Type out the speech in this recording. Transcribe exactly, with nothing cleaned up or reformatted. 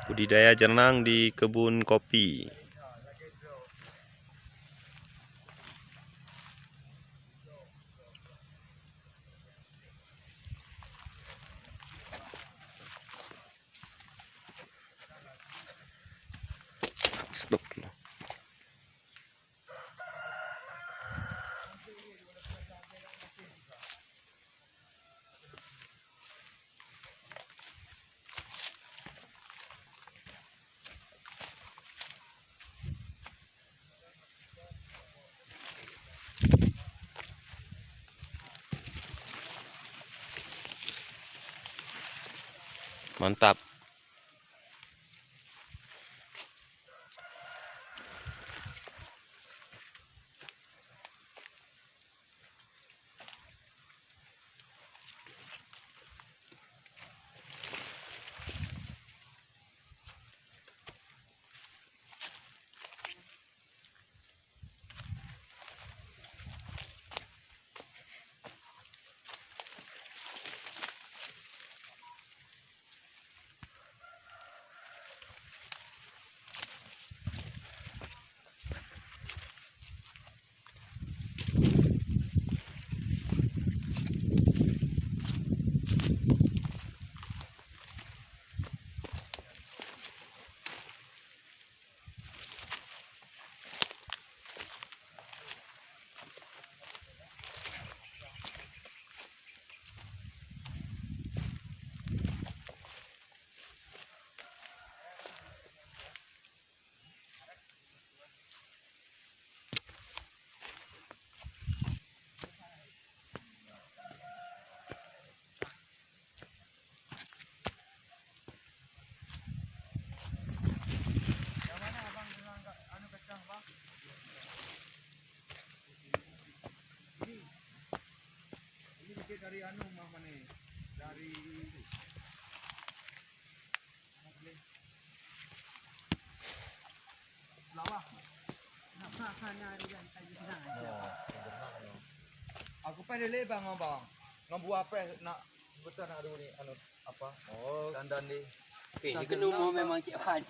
Budidaya jeunang di kebun kopi. Astagfirullah. Mantap. Yang mana abang dengan anu kacang, bang? Ini, ini dikit dari anu, Mah, mana? Dari Lawah. Aku pen lé bang, bang. Ngon buah peh nak betul nak adu ni anu apa? Oh. Dandan di. Tapi ni kena mau memang cik Wan.